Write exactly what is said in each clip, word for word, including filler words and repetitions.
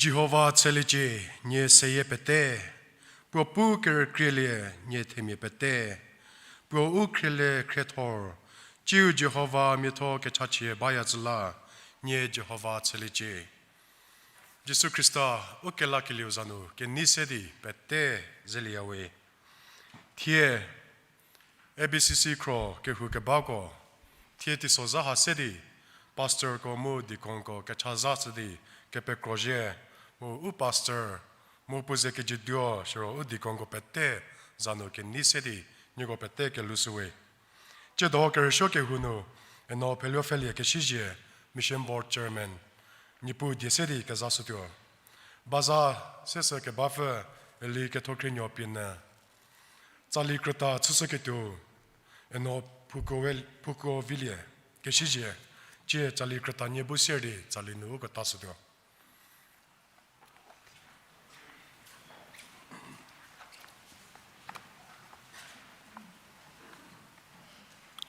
Jihova tsheliecie, nie seyie pete, puo pu kerükrielie, nie themia pete, puo u khriele khriethor, tsiu Jihova miatho kechachie baya zhü la, nie Jihova tsheliecie. Jisu Khrista, u kelakelieu za nu kenei se di pete zelieyawe. Thie A B C C khro kehou kebako, thie teisozha ha se di pastorko mu deaconko kecha zha chü di kepekrozie, mu u pastor, mu puo ze kejüduo siro u deaconko pete za nu kenei se di nieko pete kelushüwe. Tsiedo kerüsuo kehou nu, eno Pheluopfhelie Kesiezie, Mission Board Chairman, Niepuu die se di kezashütuo. Baza sesü kebapfü Eli Kethokrienuo pie nyü, tsali krüta chüshüketuo, eno Phuko we, Phuko Vilie Kesiezie, tsie tsali krüta nie bu sier di tsali nu u ketashütuo.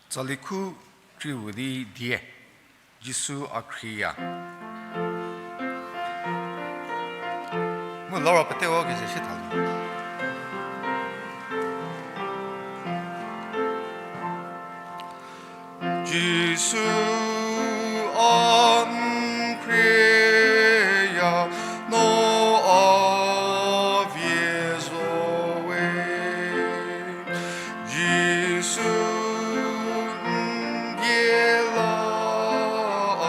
Tsali khu kreiu di die, Jisu a khriya. Mu laro pete o keze sie tha. Jisu a n khrieya, no a vie zo we. Jisu n die la a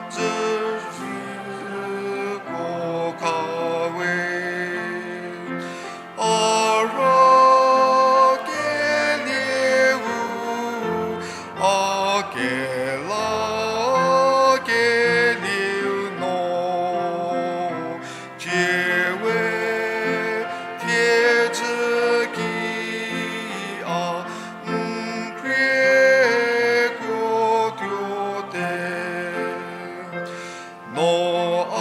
dzüko kha we. A rhakelieu, a kelakelieu no, tsie we thiedzü ki a n khriekuotuote. No a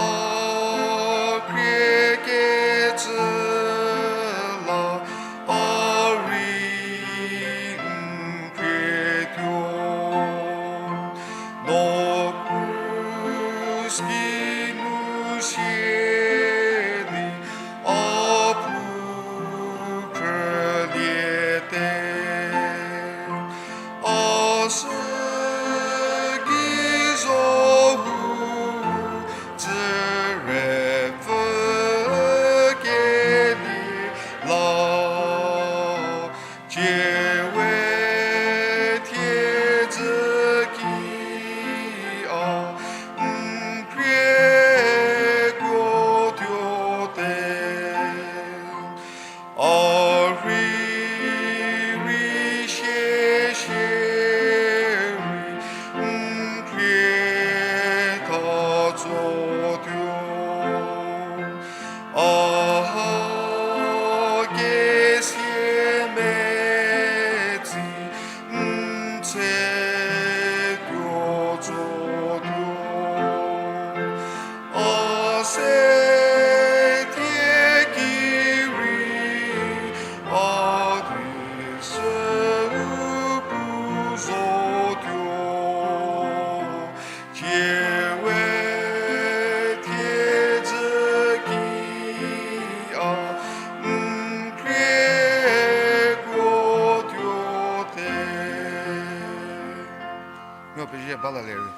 khriekecü la a rei n khrietuo. No krus ki nu sie di a pu khrüliete. A sü gei zo hu, dzüriepfü keli la, tsie we thiedzü ki a n khriekuotuote. A rei, rei sie, sie rei n khrietha tsotuo. A ha kesie metsi n tsetuo tsotuo. A se thie ki rei a di sü u pu zotuo. Tsie we thiedzü ki a n khriekuotuote. Ngo pezie balalie rei.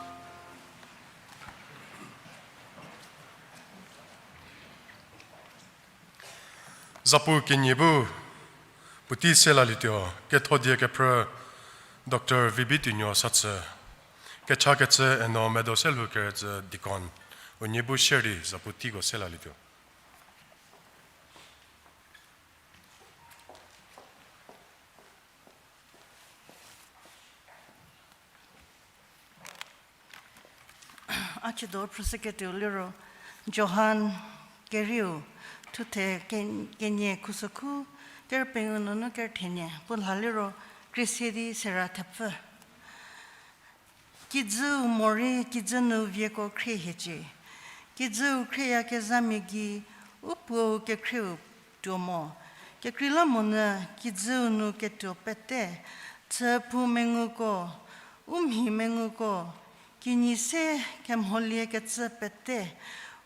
Zapu kenie bu puotei se lalietuo, kethodie kephrü Doctor V B Tuonuo Satsü, kechakecü eno Medo Selhou Kerüzhü deacon, unie bu sier di zapu teiko se lalietuo. A tsiedo phrüshüketuo liro, Johan kerieu, thuthe ke-, kenie khusokhu, kerü pengou nunu kerü thenie, puo lha liro, krie se di sera thepfü. Kijüu morei kijü nu vieko khrie hiecie. Kijüu khrieyakezhamia gei u Puou kekhrieu tuo mo. Kekreilamonyü kijüu nu ketuo pete, chüphou menguko, u mhi menguko, kinyi se kemholiekecü pete,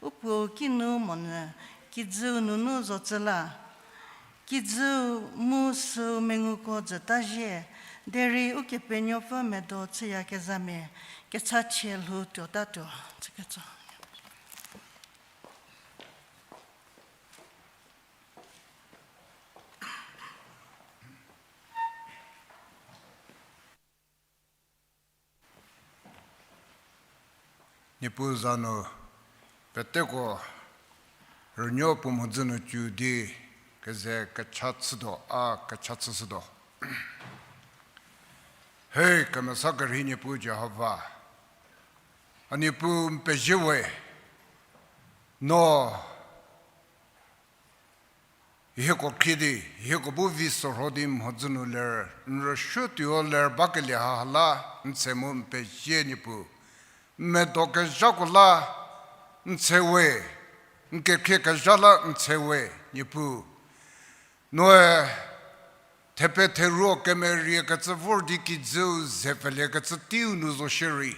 U puo kinu monyü, kijüu nunu zocü la. Kijüu mu süu menguko züta zhie, derei Ukepenuopfü medo chüyakezhamia, kechachie lhou tuotatuo, chükecü. Niepuu za nu peteko rünuo puo mhodzü nu cü di keze kecha chütuo, a kecha chüshütuo. Hei kemesa kerhei Niepuu Jihova, a Niepuu n pezie we, no hieko khrie di, hieko bu vi sorho di mhodzü nu ler, n rüsuotuo ler bakelie haha la n tshe mu n pezie Niepuu. N medo kezhako la n tshe we, n kekhrie kezha la n tshe we Niepuu. Noe thepe theruo kemeriekecü vor di kijüu ze pfhüliekecü teiu nu zo shierei,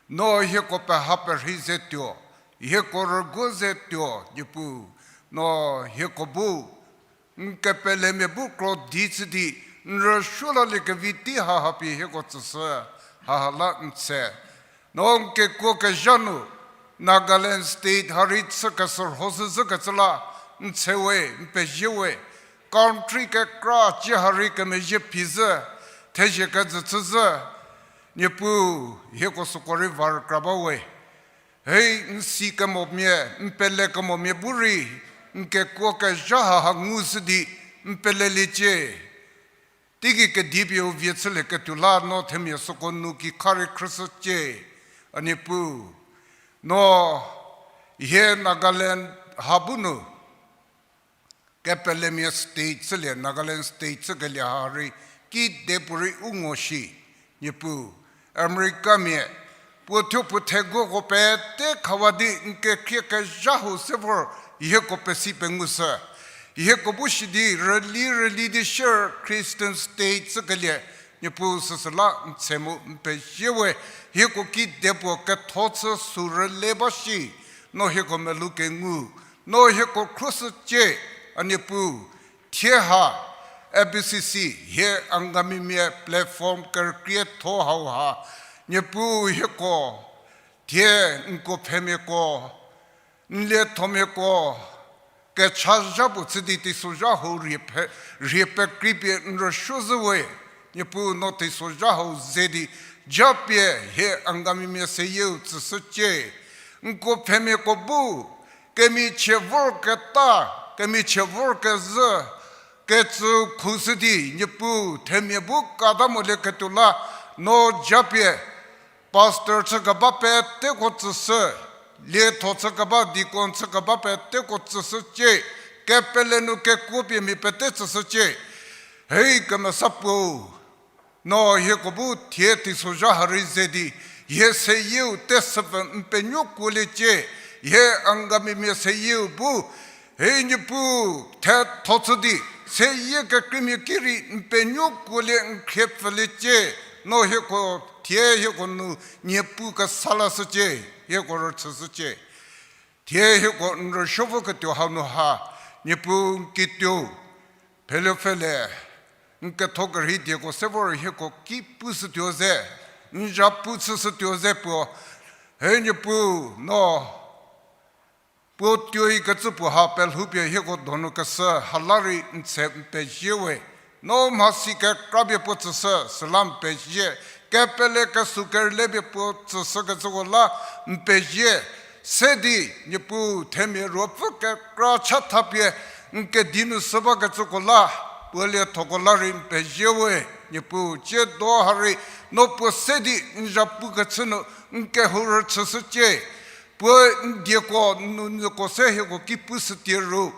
no hieko peha perhei ze tuo, hieko rüguo ze tuo Niepuu, no hieko bu n kepelemia bu kro di chü di, n rüsuo laliekevi tei haha pie hieko tsüshü, haha la n tshe. No n kekuo kezha nu, Nagaland State ha rei chü kesürho zhüzhükecü la n tshe we, n pezie we, country kekra cie ha rei kemezhie phi zhü, thezie kejü chü zhü, Niepuu, hieko süko rei va rükra ba we. Hei n si kemomia, n pele kemomia bu rei, n kekuo kezha haha ngushü di, n peleliecie. Teigei kedi pie u vie chülieketuo la no themia süko nu kikha rei khrüshücie, a Niepuu. No hie Nagaland ha bu nu, kepelemia state chülie, Nagaland State chükelie ha rei, kidepuorei u ngo shi, Niepuu, Americamia, puo thuo puo theguoko pete khawa di n kekhrie kezha hau se vor hieko pesi pengushü. Hieko bu shi di rüli rüli di shier Christian state chükelie, Niepuu süsü la n tshe mu n pezie we, hieko kidepuo ketho chü sü rüle ba shi, no hieko melou kengu, no hieko khruoshücie, a Niepuu, thie ha, A B C C, hie Angamimia platform kerükrietho hau ha, Niepuu hieko, thie n kuo phemiako, n liethomiako, kechazha puo chü di teisozha hau rie phe-, rie pekreipie n rüsuo zhü we, Niepuu no teisozha hau ze di, japie hie Angamimia seyieu tsüshücie, n kuo phemiako bu, kemichie vorketa, kemichie vorkezhü, kecü khushü di, Niepuu themia bu kata molieketuo la, no japie, pastor chükeba peteko tsüshü, lietho chükeba, deacon chükeba peteko tsüshücie, kepele nu kekuopie mia pete tsüshücie. Hei kemesa puo, no hieko bu thie teisozha ha rei ze di, hie seyieu tesüpfü n penuo kuoliecie, hie Angamimia seyieu bu, hei Niepuu, thetho chü di, seyie kekreimia ki rei n penuo kuolie n khrie pfüliecie, no hieko thie hieko nu Niepuu kesa lashücie, hieko rüchüshücie. Thie hieko n rüsuo voketuo hau nu ha, Niepuu n kituo, pheleu pfhele, n ketho kerhei dieko se vor hieko ki pushütuo ze, n zhapu chüshütuo ze puo, hei Niepuu no, puo tuoikecü puo ha pelhoupie hieko donu keshü ha la rei n tshe n pezie we, no mhasi kekrapie puo tsüshü süla n pezie, kepele kesuo kerülepie puo tsüshükecüko la n pezie, se di Niepuu themia ruopfü kekra chathapie n kedi nu shü bakecüko la, puo liethoko la rei n pezie we, Niepuu tsiedo ha rei, no puo se di n zhapukechü nu n kehou rüchüshücie, puo n dieko n nunyüko se hieko ki pushütie ru,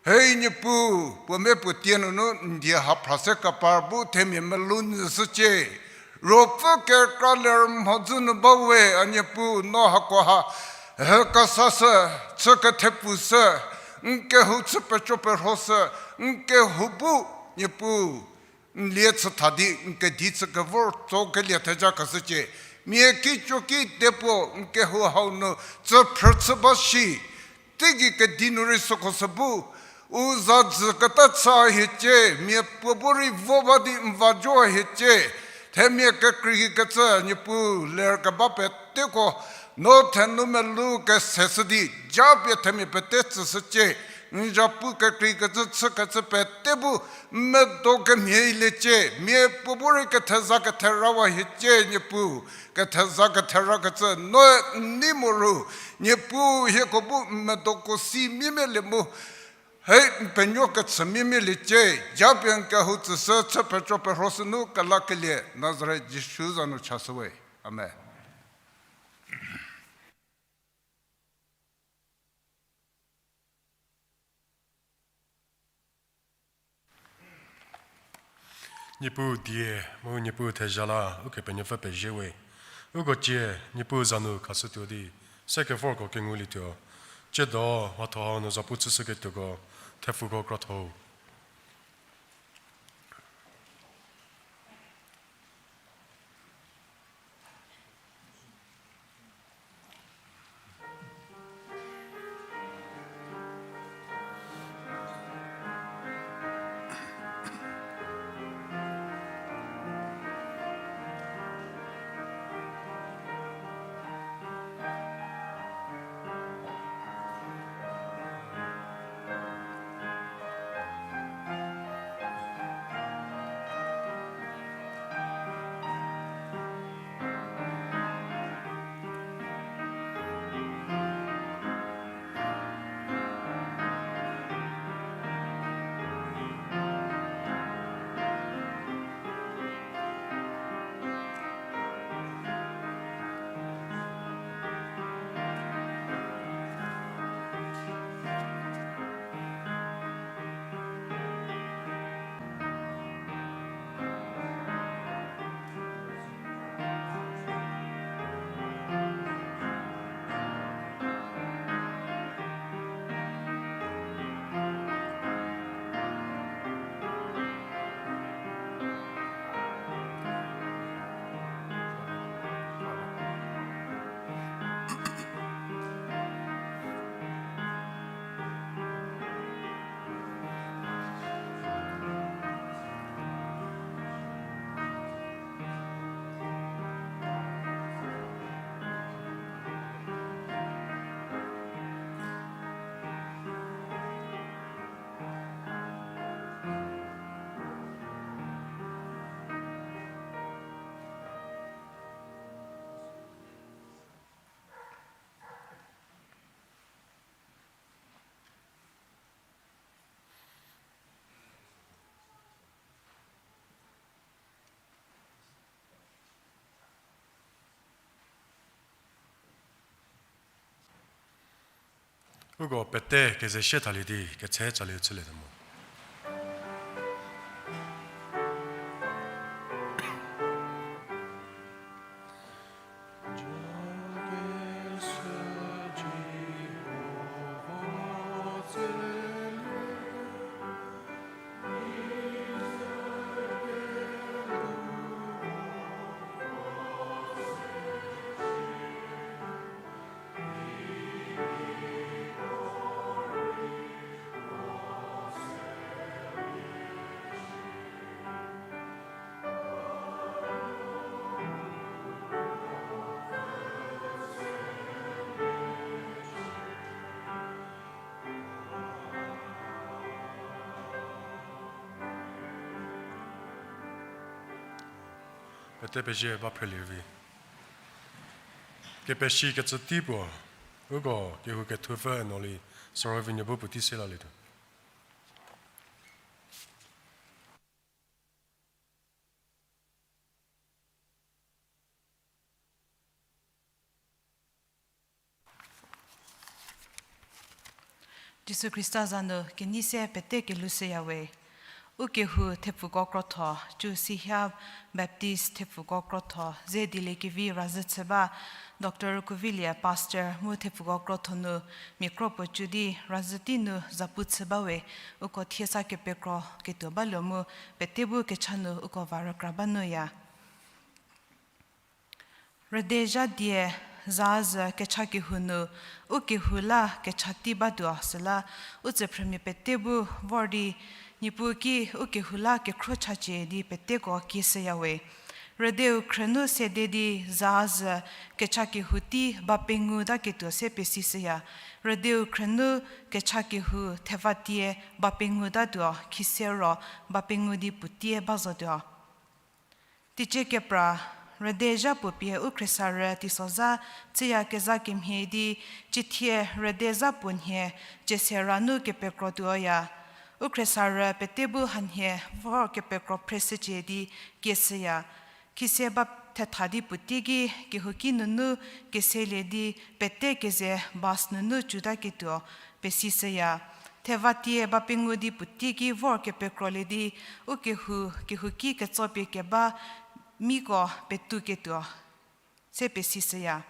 hei Niepuu, puo me puo tie nunu n die haphra se kepar bu themia melou nyüshücie. Ruopfü kekra ler mhodzü nu ba we, a Niepuu no hako ha, hekesashü, chü kethepfushü, n kehou chü peco perhoshü, n kehou bu, Niepuu, n lie chü tha di n kedi chü kevor tsokelie theja keshücie. Mia kicoki depuo n kehou hau nu tsü phrü chü ba shi, teigei kedi nu rei süko sü bu, u za dzü keta chü hiecie, mia puo bu rei vo ba di n va jo hiecie, themia kekreikecü Niepuu ler keba peteko, no thenou melou kese shü di, japie themia pete tsüshücie, n zapu kekreikecü chükecü pete bu, medo kemhie iliecie, mia puo bu rei ketheza ketherawa hiecie Niepuu, ketheza ketherakecü no n nei mo ru, Niepuu hieko bu n medoko si mimie lie mu, hei n penuo kechü mimie liecie, japie n kehou tsüshü chü peco perho sünu kelakelie Nazaret Jisu za nu chashü we. Amen. Niepuu die mu Niepuu thezha la Ukepenuopfü pezie we. Uko cie Niepuu za nu khashütuo di, se kevorko kengulietuo. Tsiedo mhatho hau nu zapu chüshüketuoko thepfuko krotho-u. Uko pete keze sie thalie di ketse tsali chülietuo mo. Pete pezie ba phrelie vi. Kepeshi kecü tei puo, uko kehou kethupfü no li, sürho vi nuo bu puotei se lalietuo. Jisu Khrista za nu kenei se pete kelhoushüya we. Ukehou thepfuko krotho, Chusiha Baptist thepfuko krotho, ze dieliekevi razhü chü ba, Doctor Kuvilie Pastor mu thepfuko krotho nu mia kro puo cü di razhü tei nu zapu chü ba we, uko thie sa kepekro ketuo ba lo mu pete bu kecha nu uko va rükra ba nuya. Rüde zha die za zü kecha kehou nu, u kehou la kecha tei batuo süla, u tsüphrümia pete bu vor di, Niepuu ki u kehou la kekhro chacie di peteko kieshüya we. Rüdeu khrünu sede di za zü kecha kehou tei ba pengou taketuo se pesishüya. Rüdeu khrünu kecha kehou thevatie ba pengou tatuo, khise ro ba pengou di puotie ba zotuo. Teicie kepra, rüde zha puo pie u khriesarü teisozha chüyakezha kemhie di, ciethie rüde zha puo nhie ciesera nu kepekro tuoya. U khriesarü pete bu hanhie vor kepekro phreshücie di kieshüya. Khise ba thetha di puoteiki kehouki nunu keselie di pete keze bus nunu cütaketuo pesishüya. Thevatie ba pengou di puoteiki vor kepekrolie di, u kehou, kehouki ketso pie keba miko petuketuo se pesishüya.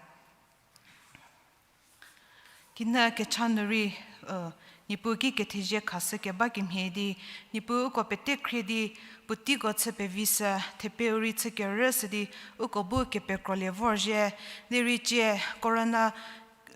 Kinü kecha nu rei, Niepuu ki kethezie khashü keba kemhie di, Niepuu uko pete khrie di, puoteiko chü pevishü, thepeu rei chü kerüshü di, uko bu kepekrolie vorzhie, derei cie corona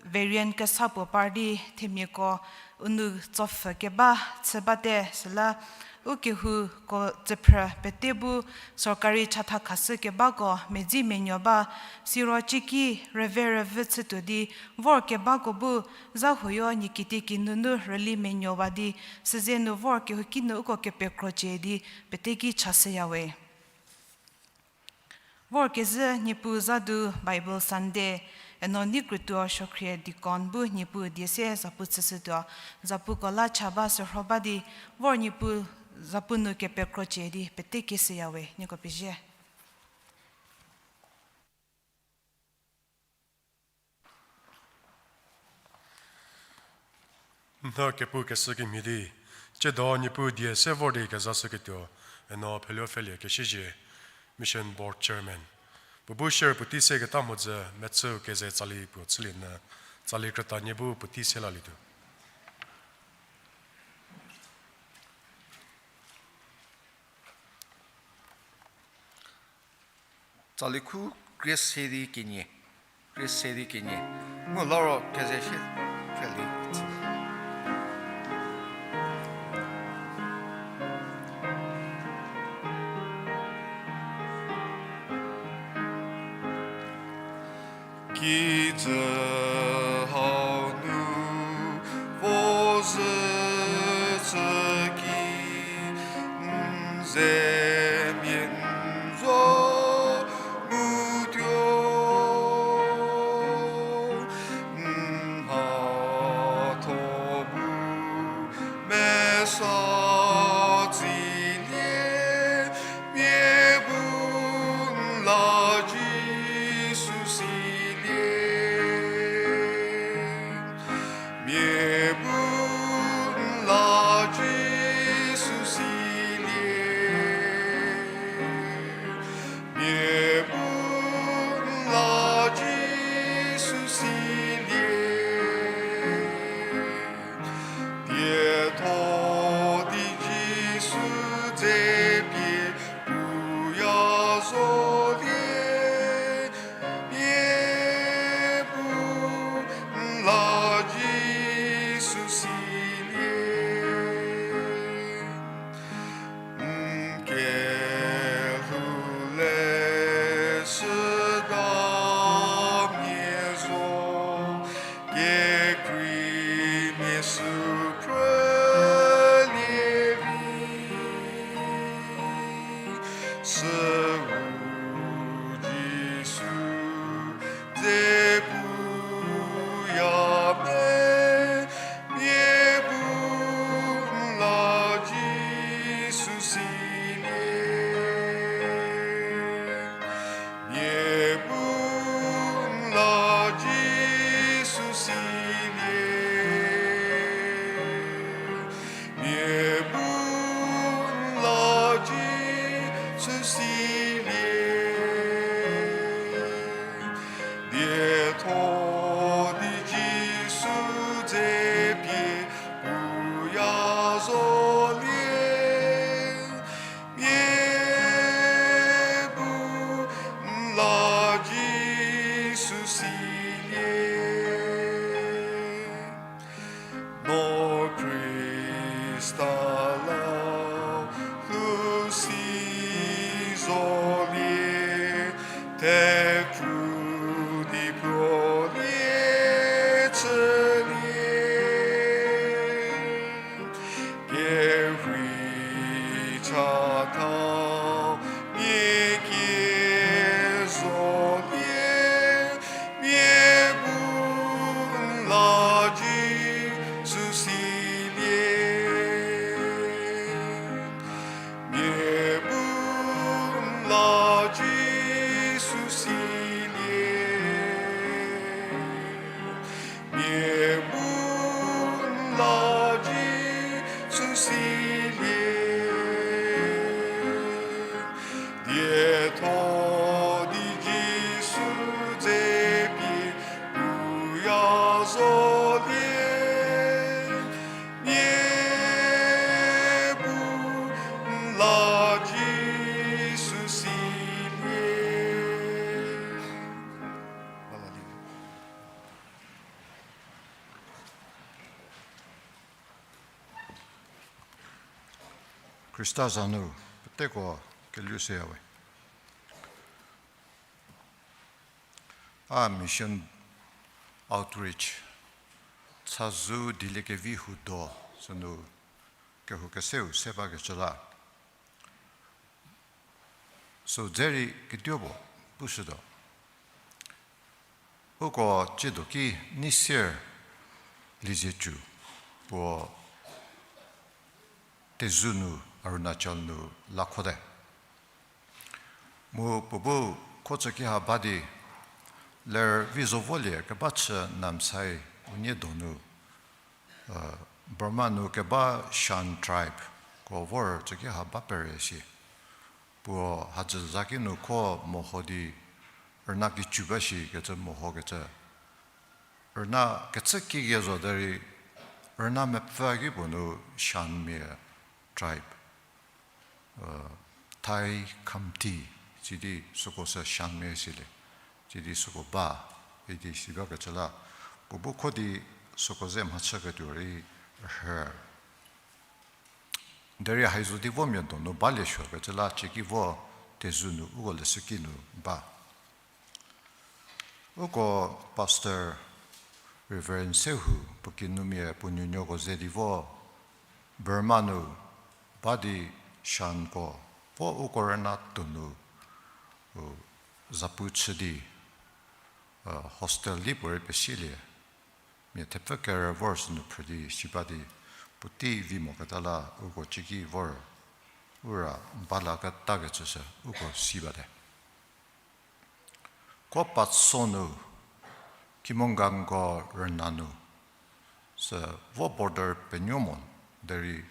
variant kesa puo par di themiako u nou tsopfhü keba chü bate süla, u kehouko tsüphrü pete bu sorkari chatha khashü kebako medzi menuo ba, siro cieki rüve rüvü chütuo di, vor kebako bu zha huoyo nie kitieki nunu rüli menuowa di, süze nu vor kehouki nu uko kepekrocie di, peteki chashüya we. Vorkezhü Niepuu za du Bible Sunday, eno nei krütuo suokhrie deacon bu Niepuu die se zapu chüshütuo, zapuko la cha ba sürho ba di, vor Niepuu zapu nu kepekrocie di peteki shüya we, nieko pezie. N kepukeshü kemhie di, tsiedo Niepuu die se vor di kezashüketuo, eno pheluo pfhelie keshüzhie, Mission Board Chairman. Puo bu share puotei seketa mhodzü mechüu keze tsali puo chülienyü, tsali krütanie bu puotei se lalietuo. Tsali khu krie se di kenie, krie se di kenie, mu la ro keze shie pfhelie. Kijü hau nu vo zhü chü ki, n zemia n zo mu tuo, n mhatho bu mesa tsilie, mia bu n la Jisu silie. Mia bu n la Jisu silie. Mia bu n la Jisu silie. Dietho di Jisu dze pie puya zolie. Mia bu n la Jisu silie. N kelhou leshüda mia zo, kekreimia sü phrülie vi. Süu Jisu dze puya me, mia bu n la Jisu silie. Mia bu n la Jisu silie. Mia bu n la Jisu silie. Dietho di Jisu dze pie puya zolie. Mia bu n la Jisu silie. Epfü di puo lie chülie, kerhei chatha mia kie zolie, mia bu n la Jisu silie. Mia bu n la Jisu silie. Mia bu n la Jisu silie. Dietho di Jisu dze pie puya zolie. Mia bu n la Jisu silie. Khrista za nu peteko kelhou seyawe. A mission outreach chazou dieliekevi huo do sünu kehou keseu se bakecü la. Sü dzerei ketuo puo pushütuo. Uko tsiedo ki Neisier Liezietsu puo Tezu nu, Arunachal nu lakhote. Mu puo bu kho tsüki ha ba di, ler vi zo volie keba chü Namsai unie donu, Burma nu keba Shan tribe ko vor tsüki ha ba pere si. Puo hadzü zaki nu kho meho di, rüna kicu ba shikecü mehokecü. Rüna kecü kige zo derei, rüna mepfü ki puo nu Shanmia tribe, Tai Khamti, sidi süko sü Shanmia silie, sidi süko ba, idi si bakecü la, puo bu kho di süko ze mhachüketuo rei rhü. Derei haizo di vo mia donu balie suokecü la, cieki vo Tezu nu uko leshüki nu ba. Uko Pastor Reverend Sehu puo kinumia puo nuonuoko ze di vo Burma nu ba di Shanko vo uko rüna tuonu, u, zapu chü di, hostel di puorei pesilie. Mia thepfü kerü vor sünu phrü di si ba di, puotei vi moketa la uko cieki vor, u ra balaketakecü sü uko si bate. Ko Patso nu, Kimonganko rüna nu, sü vo border penuo mo derei,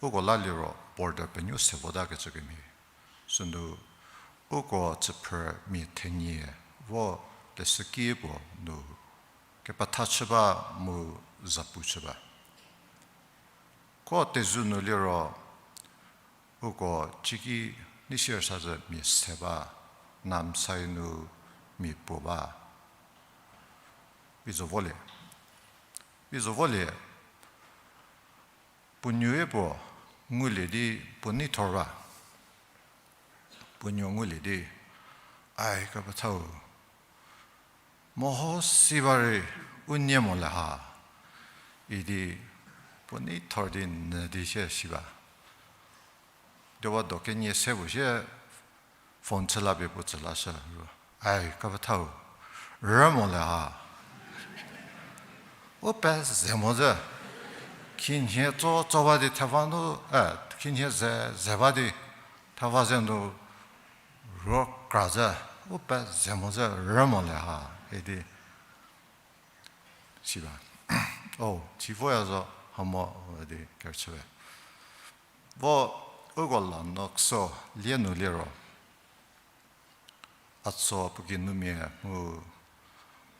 uko la liro border penuo se votakecü kemhie. Sünu uko tsüphrü mia thenie vo leshüki puo nu kepetha chü ba mu zapu chü ba. Ko Tezu nu liro uko cieki Neisier sazü mia se ba, Namsai nu mia puo ba. Vi zo volie. Vi zo volie. Puonuoe puo ngulie di puo neithor ba. Puonuo ngulie di, ai kepethau, meho si ba rei u nie mo le ha, idi puo neithor di nyü di sie si ba. Diewa do kenie se puo sie phone chü la pie puo tsü lashü ro, ai kepethau, rü mo le ha. U pe ze mo zhü. Khinhie tso tso ba di theva nu, khinhie ze ze ba di theva ze nu ro kra zhü. U pe ze mo zhü, rü mo le ha idi si ba. O, si voya zo ha mo di kerüchüwe. Vo uko la no kso lie nu liro, Atso puo kinumia mu,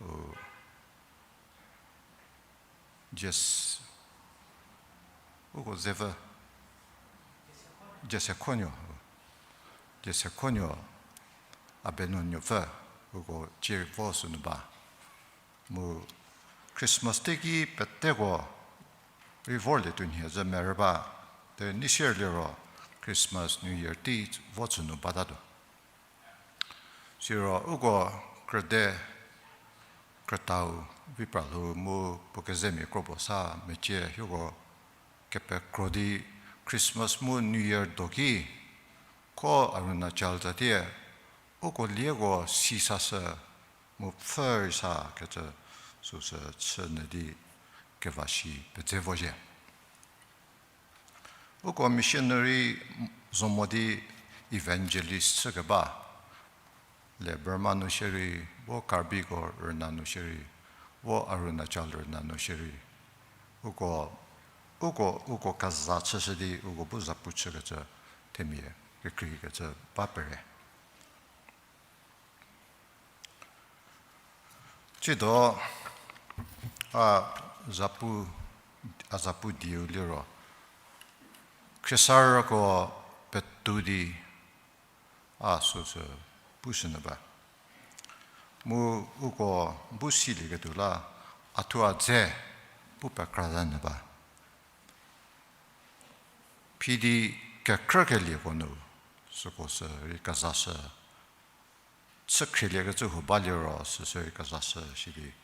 u, Jes, uko zepfü, Jesekhonuo, Jesekhonuo, a benuonuopfü, uko cie vo sünu ba. Mu Christmas teiki peteko rei vorlie tuonhie zhü merü ba, te Neisier liro Christmas, New Year tei vo chünu batatuo. Siro uko krüde krütau vi pra lhou mu puo kezemia kro puo sa mecie hieko kepekro di Christmas mu New Year do ki, ko Arunachal tsatie uko lieko si sashü mu pfhü rei sa kecü süsü chü nyü di keva shi pedze vozhie. Uko missionary zo mo di evangelist chükeba, le Burma nu shierei, vo Karbiko rüna nu shierei, vo Arunachal rüna nu shierei, uko, uko, uko keza chüshü di uko bu zapu chükecü themia kekreikecü ba pere. Tsiedo, a zapu, a zapu dieu liro, khriesarüko petou di a süsü pushünyü ba. Mu uko bu silieketuo la, a thuo a dze pu pekra zanyü ba. Phidi kekrükelieko nu, süko sü rei kezashü. Chü khrielie kecü huo ba liro süsü rei kezashü shidi.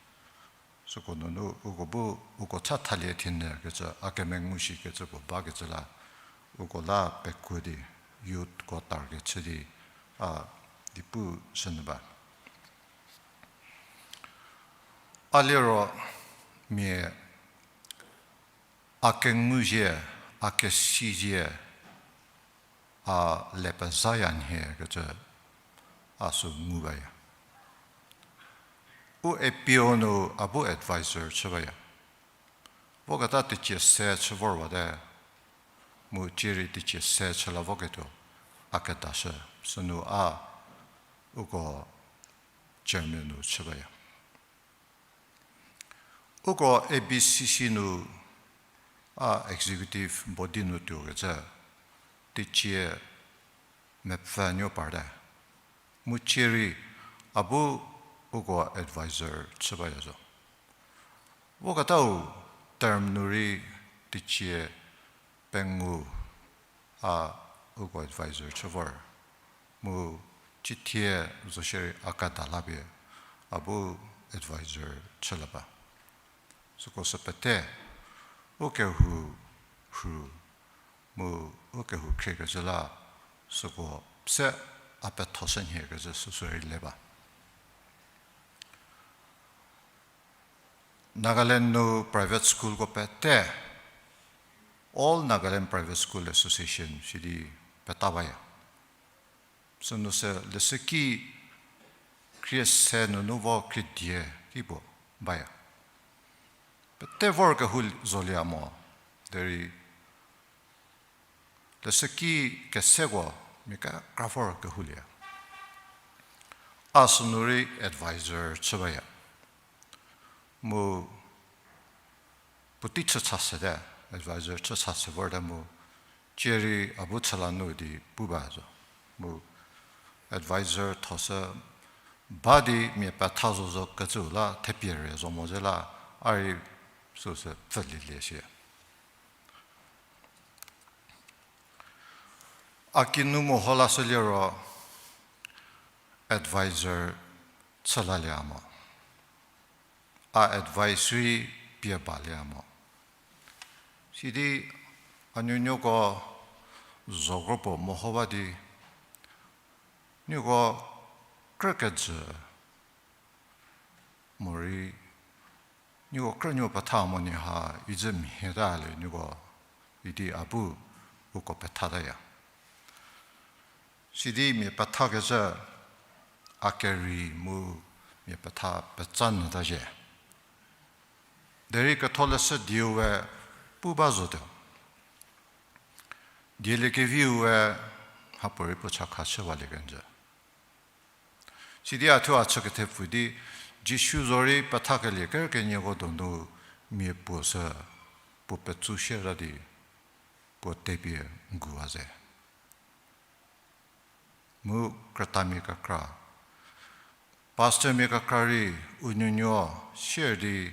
Süko nunu uko bu uko cha thalie thinyü kecü a kemengu shi kecü puo bakecü la, uko la pekuo di, youthko target chü di, a di pushünyü ba. A liro mia a kenguzie, a kesizie, a le pezaya nhie kecü a sü ngu baya. U APO nu a bu advisor chü baya. Voketa teicie se chü vorwate, mu cierei teicie se chü la voketuo a kedashü, sünu a uko chairman nu chü baya. Uko ABCC nu a executive body nu tuokecü teicie mepfü nuo parte. Mu cierei a bu uko advisor chü baya zo. Voketau term nu rei teicie pengou a uko advisor chü vor. Mu cithie zo shierei a keda la pie a bu advisor chü la ba. Süko sü pete u kehou rhu mu u kehou khriekecü la süko se a pethoshü nhie kecü süsü rei le ba. Nagaland nu private schoolko pete, All Nagaland Private School Association sidi peta baya. Sünu se leshüki khrie se nunu vo khrie die ki puo baya. Pete vor kehou zolie mo, derei leshüki keseko mia kekra vor kehoulie. A sünu rei advisor chü baya. Mu puotei chü cha sete, advisor chü cha se vorte mu, cierei a bu chü la nu di pu ba zo. Mu advisor thosü ba di mia petha zozo kecü la thepie re zo mo ze la, a rei süsü pfülielie shie. A kinu meho lashü liro advisor chü lalie mo. A advice rei pie balie mo. Sidi a nuonuoko zokro puo meho ba di, nieko krü kejü morei, nieko krünuo petha mo nyi ha, izü mhie ta le nieko, idi a bu uko pethataya. Sidi mia pethakezhü a kerei mu mia petha petsa nyüta zhie. Derei ketholeshü dieu we pu ba zotuo. Dieliekeviu we mhapuorei puo chakha chüwalie kenjü. Sidi a thuo a chükethepfü di, Jisu zorei pethakelie kerükenieko donu mia puo sü, puo petsu shie ra di, puo tepie nguwa ze. Mu krütamia kekra, pastormia kekra rei u nuonuo share di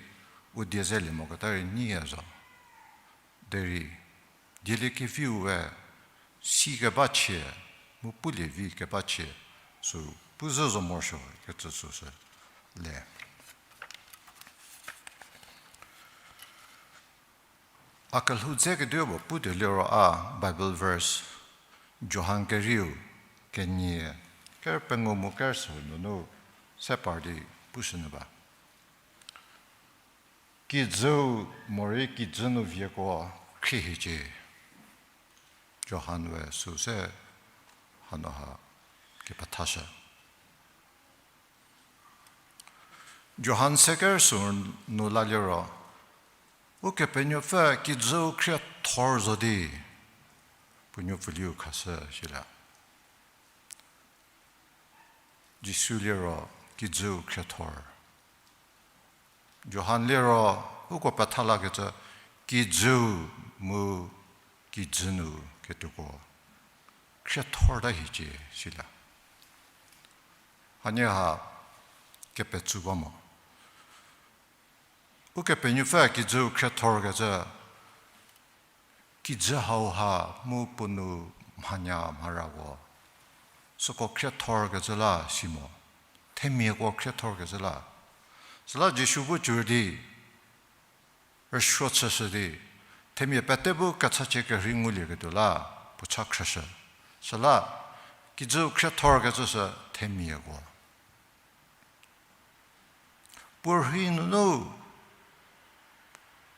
u die zelie moketa rei nyiya zo. Derei dieliekeviu we si keba chie, mu pulie vi keba chie, sü Pu zhü zo morosuo kecü süsü le. A kelhou dze ketuo puo putuo liro a Bible verse, Johan kerieu kenie, ker pengou mu ker sü nunu se par di pushünyü ba. Kijüu morei kijü nu vieko khrie hiecie. Johan we süu se hanu ha kepethashü. Johan se ker sü nu la liro, Ukepenuopfü kijüu khriethor zo di, puo nuopfüliu khashü shila. Jisu liro kijüu khriethor. Johan liro uko petha lakecü kijüu mu kijü nu ketuoko khriethor ta hiecie sila. Hanie ha kepetsu ba mo. Ukepenuopfü kijüu khriethor kecü, kijü hauha mu puo nu mhanya mharako, süko khriethor kecü la si mo, themiako khriethor kecü la. Süla Jisu bu cü di, rüsuo chüshü di, themia pete bu kechachie kerhei ngulieketuo la puo cha khrüshü. Süla kijüu khriethor kecü sü themiako. Puo rhei nunu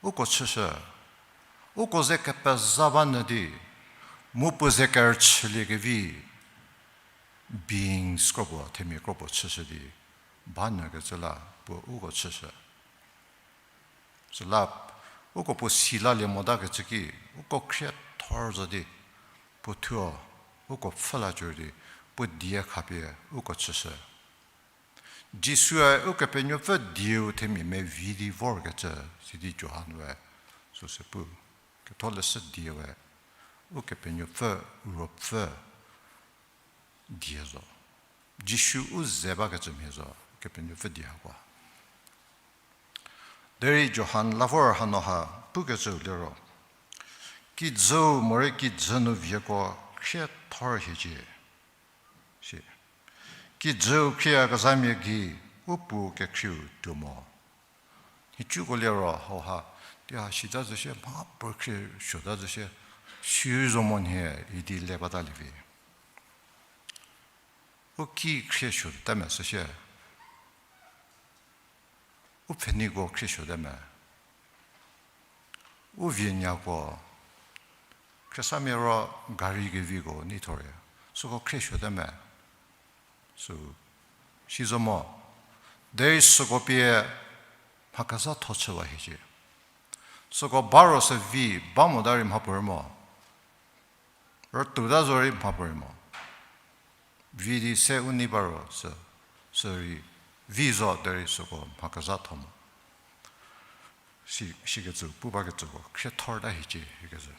uko chüshü, uko ze kepezha ba nyü di, mu puo ze kerüchüliekevi beings kropuo, themia kropuo chüshü di, ba nyükecü la puo uko chüshü. Süla uko puo si lalie motakecü ki, uko khriethor zo di, puo thuo uko pfhü la cü di, puo die khapie uko chüshü. Jisue Ukepenuopfü dieu themia mevi di vorkecü, sidi Johan we süsü pu. Ketholeshü die we Ukepenuopfü Ruopfü die zo. Jisu u ze bakecü mhie zo, Ukepenuopfü die hako. Derei Johan la vor hanu ha pukecüu liro, kijüu morei kijü nu vieko khriethor hiecie. Si. Kijüu khrieyakezhamia gei u Puo kekhrieu tuo mo. Nhicuko liro hauha, di ha sita zü shie, mha puo khrie suota zü shie, si zo mo nhie idi le batalie vi. U ki khrie suota me süshie. U pfheniko khrie suota me. U vienyako, khriesamia ro gari keviko neithorya. Süko khrie suota me. Sü, si zo mo. Derei süko pie mha kezhatho chüwa hiecie. Süko ba ro se vi ba mota rei mhapuorei mo. Rütuota zo rei mhapuorei mo. Vi di se u nei ba ro sü, sürei vi zo derei süko mha kezhatho mo. Si, sikecü pu bakecüko khriethorta hiecie ikecü.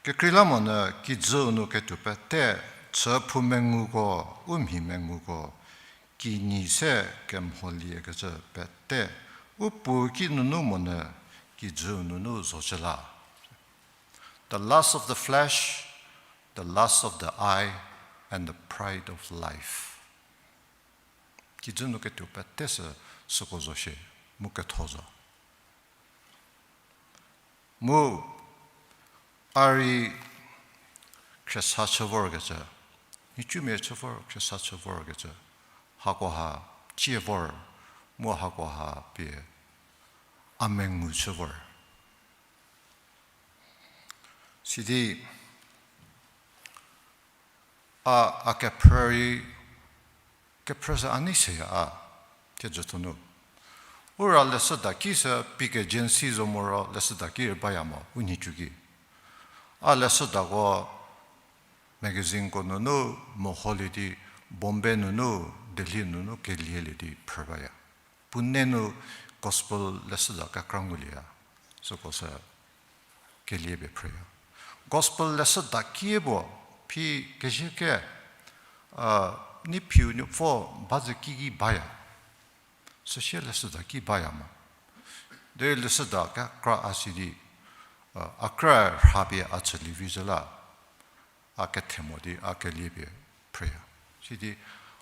Kekreilamonyü kijüu nu ketuo pete, chüphou menguko, u mhi menguko, kinyi se kemholiekecü pete, u Puo ki nunu monyü kijüu nunu zocü la. The lust of the flesh, the lust of the eye, and the pride of life. Kijü nu ketuo pete sü süko zo shie, mu ketho zo. Mu a rei khriesa chü vorkecü, nhicumia chü vor, khriesa chü vorkecü, hakoha cie vor, mu hakoha pie a mengu chü vor. Sidi a, a kephrü rei, kephrü sü a nei seya a, thiedzütho nu. U ra leshüda ki sü pikejensi zo moro leshüda ki rei baya mo, u nhicu ki. A leshüdako magazineko nunu meholie di, Bombay nunu, Delhi nunu kelielie di phrü baya. Pune nu gospel leshüda kekra ngulieya, süko sü kelie pie phrüya. Gospel leshüda kie puo phi kezhüke, a, neiphiu nuopfü ba zü kiki baya. Süsie leshüda ki baya mo. Derei leshüda kekra a si di, a, a kra rhapie a chülie vi zhü la. a kethe mo di a kelie pie phrüya. Sidi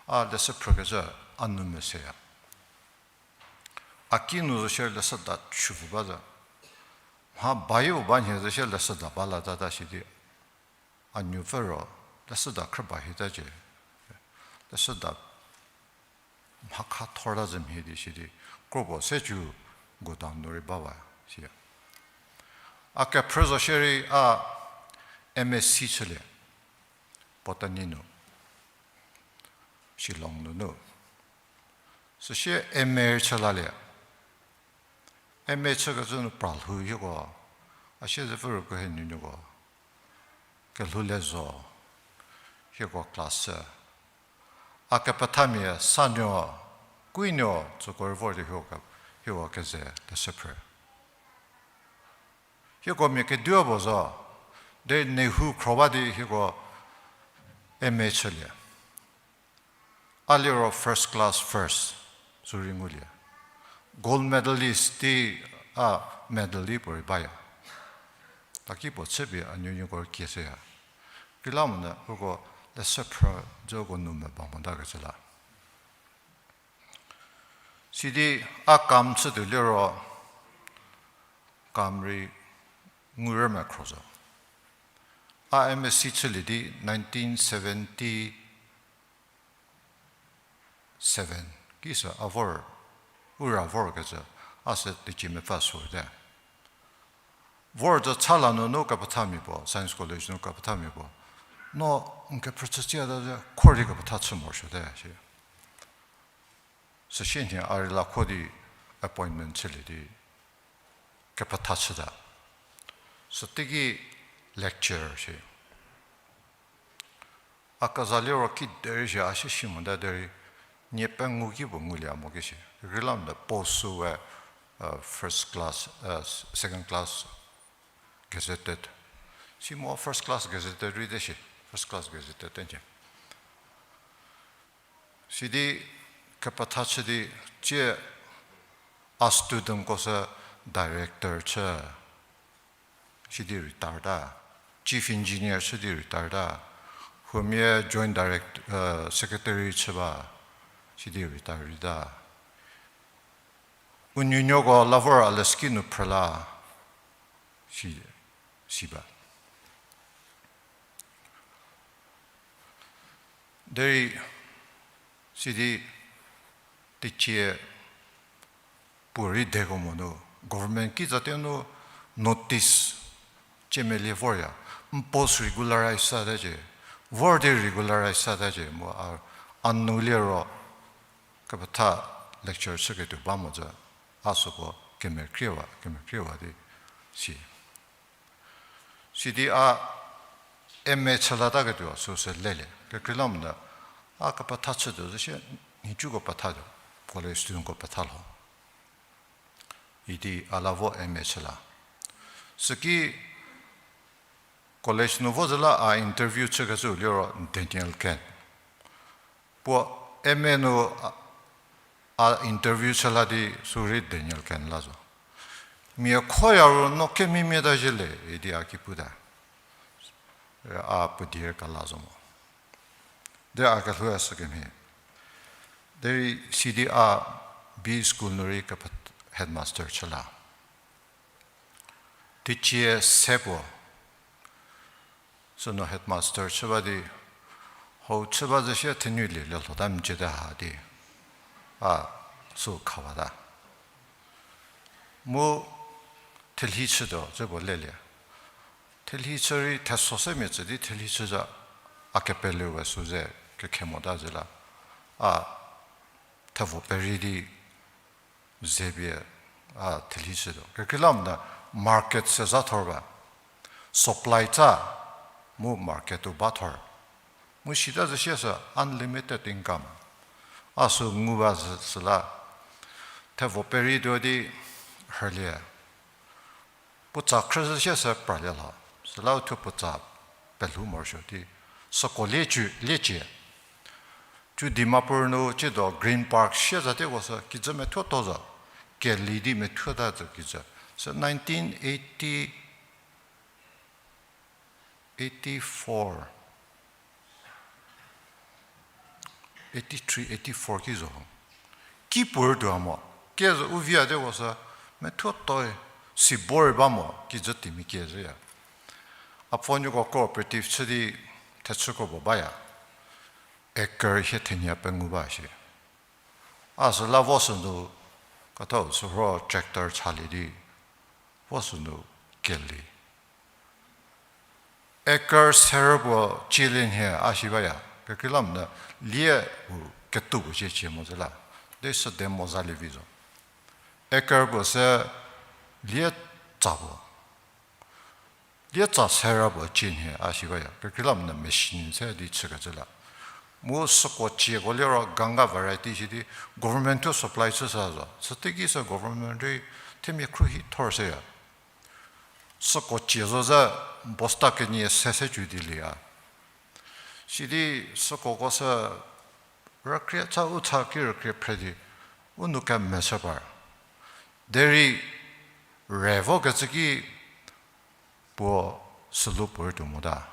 a leshü phrükecü a nou meseya. A ki nu zo shierei leshüda chüpfü ba zo. Mha bayieu ba nhie zo shie leshüda ba latata sidi a nuopfü ro leshüda khrü ba hitacie. Leshüda mha kha thorta zü mhie di sidi kropuo se cü godown nu rei bawa siya. A kephrü zo shierei a M S C chülie, botany nu, Shillong nunu. Süsie M A chü lalie. M A chükecü nu pra lhou hieko, a siezepfü rüko he nunuko kelhou le zo, hieko class chü. A kepethamia sanuo, kuinuo tsüko rei vor di hieko, hieko keze leshü phrü. Hieko mia keduo puo zo, de NEHU khro ba di hieko M A chülie. A liro first class first, sürei ngulie. Gold medalist di a medal di puorei baya. Taki puo chüpie a nuonuoko rei kieshüya. Kekreilamonyü uko leshü phrü züko nu meba motakecü la. Sidi a kam chütuo liro kam rei ngu rüme khro zo. A M S C chülie di nineteen seventy seven ki sü a vor, u ra vorkecü, a sü teicie mepfü süte. Vor zü cha la nunu kepethamia puo, Science College nu kepethamia puo, no n kephrü chütsiata ze khor di kepetha chü morosuote shi. Süsie nhie a rei lakho di appointment chülie di kepetha chüta. Süteiki lecture shi. A keza liro kiderei shi a sie si mota derei, nie pengou ki puo ngulie mo ki shi. Kekreilamonyü post süwe, first class, second class gazetted. Si mo first class gazetted rei te shi, first class gazetted te nhie. Sidi kepetha chü di tsie a studentko sü director chü, sidi retire ta, chief engineer chü di retire ta, huomia joint direct-, secretary chü ba, sidi retire ta. U nuonuoko la vor a leshüki nu phrü la, si, si ba. Derei sidi teicie puorei deko mo nu, government kitsatie nu notice ciemelie vorya, n post regularize satacie, vor di regularize satacie mu a, a nu liro kepetha lecture chüketuo ba mo zü, a süko kemekriewa, kemekriewa di si. Sidi a M A chülataketuo süsü lelie. Kekreilamonyü a kepetha chütuo zü sie, nhicuko pethatuo, college studentko petha lho. Idi a la vo M A chü la. Süki college nu vo zü la a interview chükecü liro Daniel Ken. Puo M A nu a, a interview chü la di sürei Daniel Ken la zo. Mia khoya ru no kemimia ta zhie le idi a ki puta. A puo die ka la zo mo. De a kelhou a sü kemhie. Derei sidi a B school nu rei kepet-, headmaster chü la. Teicie se puo sünu headmaster chü ba di, hau chü ba zü sie thenulie le lhota meciete ha di, a sü khawata. Mu thelhi chütuo zü puo lelie. Thelhi chü rei theso se mia tsü di thelhi chü zü a kepele we sü ze kekhe mota zü la. A thevo perei di ze pie a thelhi chütuo. Kekreilamonyü market se za thor ba. Supply tsa mu market u ba thor. Mu sita zü sie sü unlimited income. A sü ngu ba zü süla. Thevo perei tuo di rhülie. Puotsa khrü zü sie sü pralie lho. Süla u thuo puotsa pelhou morosuo di. Süko liecie, liecie. Cu Dimapur nu ciedo Green Park sie zatieko sü kijü methuo to zo. Keli di methuo ta zo kijü. Sü nineteen eighty, eighty-four, eighty three, eighty four ki zo. Ki puortuo a mo, kezü u vi a de ko sü, methuo toi, si bor ba mo, kijü timi kezü ya. A pfhonyüko cooperative chü di thechüko puo baya. Acre hie thenie pengou ba shi. A süla vo sünu, kethau sürho tractor chalie di, vo sünu kelie. Acre serü puo cielie nhie a shi baya, kekreilamonyü lie u ketuo puo cie cie mo zü la, de sü de mo zalie vi zo. Acre puo se lie tsa puo. Lie tsa serü puo cie nhie a shi baya, kekreilamonyü machine se di chükecü la. Mu süko cieko liro Ganga variety shi di government thuo supply chü sa zo. Süteiki sü government rei themia khruohi thor seya. Süko cie zo zü bosta kenie se se cü di lie a. Sidi sükoko sü rükrie cha u cha ki rükrie phre di u nou kemesü par. Derei re vokecü ki puo sülu puortuo mota.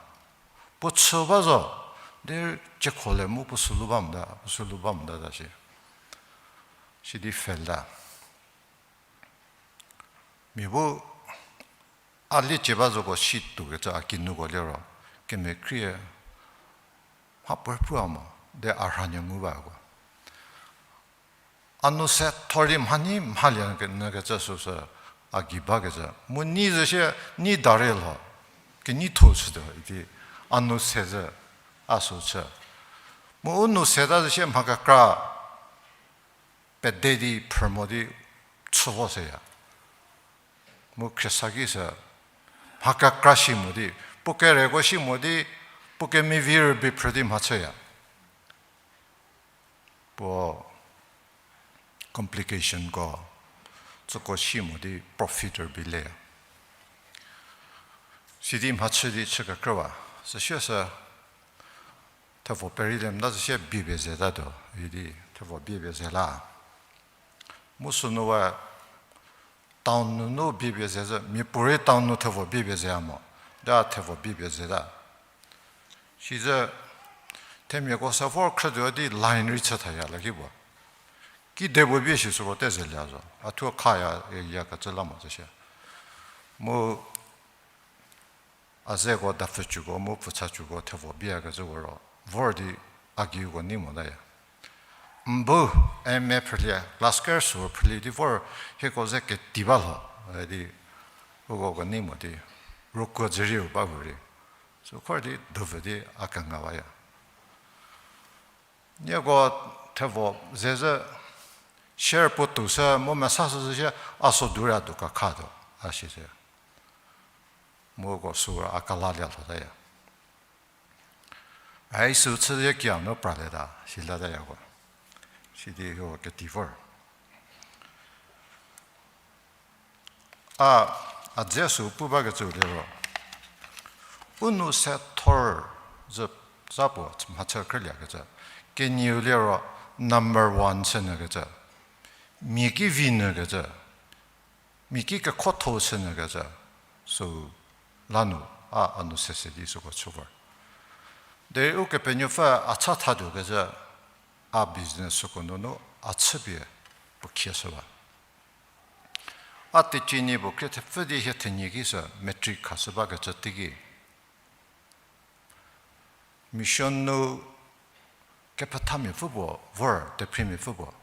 Puo chü ba zo, derei ciekho le mu puo sülu ba mota, puo sülu ba mota ta shi. Sidi fail ta. Mia bu a liecie ba zoko si tuokecü a kinuko liro, kemekhrie mha puo pu a mo, de a rhanie ngu bako. A nou se thor di mhanyi mhalie nyükecü süsü a gei bakecü. Mu nyi zü sie nyi dari lho, kenyi tho chütuo idi a nou se zü a sü chü. Mu u nou seta zü sie mha kekra pede di phrü mo di chü vo seya. Mu khriesa ki sü mha kekra si mo di, puo kereko si mo di, puo kemevi rübei phrü di mha chüya. Puo complicationko, tsüko si mo di profit rübei le. Sidi mha chü di chü kekrüwa, süsie sü thevo peri le mta süsie bie pie zeta tuo idi, thevo bie pie ze la. Mu sünu we town nunu bie pie ze zü, mia puorei town nu thevo bie pie ze a mo, da thevo bie pie zeta. Sizü themiako se vor khrütuo di line rei chü thaya la ki puo. Kide puo bie shi süko te zelie zo. A thuo khaya, yakecü la mo zü shie. Mu a zeko dapfü cüko mu pfutsa cüko thevo bieyakecüko ro vor di a geiuko nei motaya. N bu M A phrülie, class ker sü phrülie di vor hieko ze keti ba lho, di uko kenei mo di, ruko dzürieu ba hu rei. Sü khor di dupfü di a kenga baya. Nieko thevo ze zü, share puo tuo sü mu mesa sü zü sie a sodu ra duka khatuo, a si se. Mu uko sü a kelalie lhotaya. Ai sü chüzie kia nu pralieta, silatayako. Sidi hieko keti vor. A, a dze sü pu bakecü liro, u nou se thor zü za puo mhachü khrüliakecü. Kenieu liro number one chünyükecü. Mia ki vi nyükecü. Mia ki kekhotho chünyükecü. Sü lanu a, a nou sese di süko chü vor. Derei Ukepenuopfü a cha thatuokecü, a business süko nunu a chüpie puo khieshüwa. A teicie nie puo khrie thepfü di hie thenie ki sü matric khashü bakecü teiki mission nu kepethamiapfü puo vor, tephriamiapfü puo.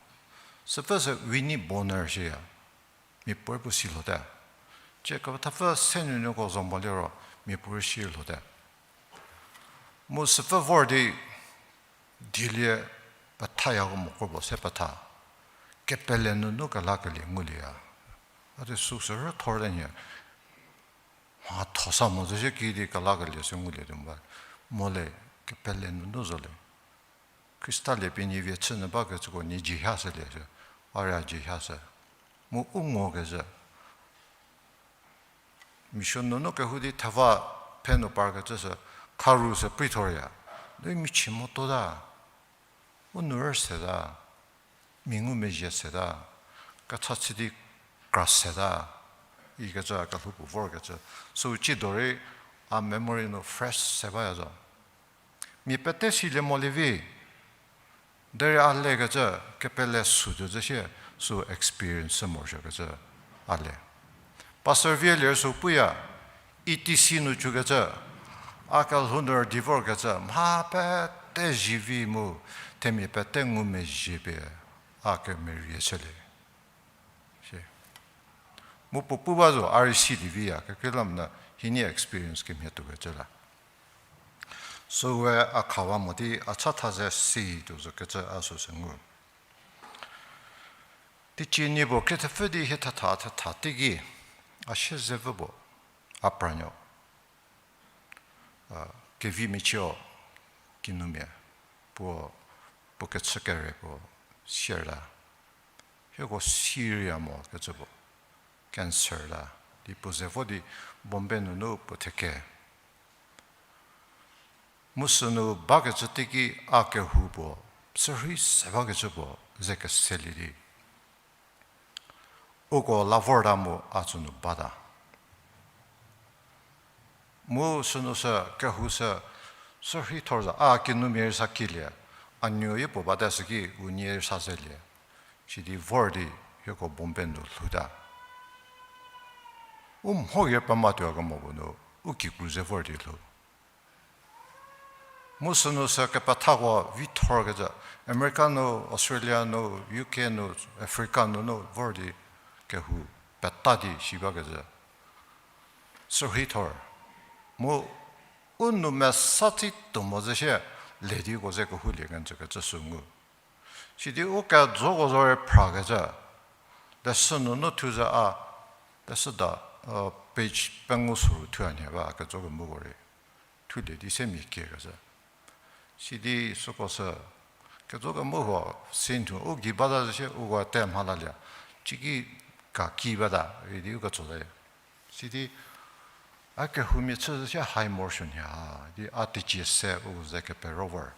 Süpfü sü Winnie Bonner shiya, miapuorei puo si lhote. Cie kepethapfü se nuonuoko zo moliro miapuorei si lhote. Mu süpfü vor di dielie pethayako mokro puo se petha. Kepele nunu kelakelie ngulieya. A di süsü rüthor te nhie. Mhatho sa mo zü sie kidi kelakelie se ngulie tuo ba. Mo le kepele nunu zo le. Khrista lie pie nie vie chünyü bakecüko nie jihasülie sü. A ria jihasü. Mu u ngokezhü. Mission nunu kehou di theva phenu parkecü sü, kharu sü preithorya. Derei michie motuota. U nu rüseta. Mi ngumezhie seta. Kecha chü di kra seta. Ikecü a kelhou puo vorkecü. Sü cido rei a memory nu fresh se baya zo. Mia pete silie molie vi. Derei a lekecü, kepele sü tuo zü shie, sü experience morosuokecü a le. Pastor Vie ler sü puya, E T C nu chükecü, a kelhou nu rüdi vorkecü, mha pete zivi mu, themia pete ngumezhie pie, a kemerie chülie. Shi. Mu puo pu ba zo, a rei si di viya, kekreilamonyü hinie experience kemhie tuokecü la. Süwe a khawa mo di a chatha ze si tuo zokecü a süsü ngu. Teicie nie puo krie thepfü di hie thatha thatha teiki, a sie ze vü puo, a pranuo. A, kevi mechio, kinumia, puo, puo kechü kere puo, sier la. Hieko Syria mo kecü puo, cancer la. Di puo ze vo di Bombay nunu puo theke. Mu sünu bakecü teiki a kehou puo, sürhei se bakecü puo, ze keselie di. Uko la vorta mu a tsünu bata. Mu sünu sü kehou sü, sürhei thor za a kinumia rei sa kilie, a nuoyi puo bate süki unie rei sa zelie. Sidi vor di hieko Bombay nu lhouta. U mho ker pematuo kemo puo nu, u kikru ze vor di lhou. Mu sünu sü kepethako vi thorkecü, America nu, Australia nu, U K nu, Africa nunu vor di kehou peta di si bakecü. Sürhei thor. Mu u nou mesa tsi tuo mo zü shie, le di uko ze kehoulie kenjü kecü sü ngu. Sidi u kejoko zorei phrakecü, leshü nunu thu zü a, leshüda, page pengou soru thu a nhie ba kejoko muko rei. Thulie di se mia kiekecü. Sidi süko sü, kejoko mu huo, si thu u gei bata zü shie uko te mhalalie, ciki ka ki bata, idi u ketso zaya. Sidi, a kehoumia chü zü shie hai morosuo nhie ha, di a teicie se u ze kepero vor.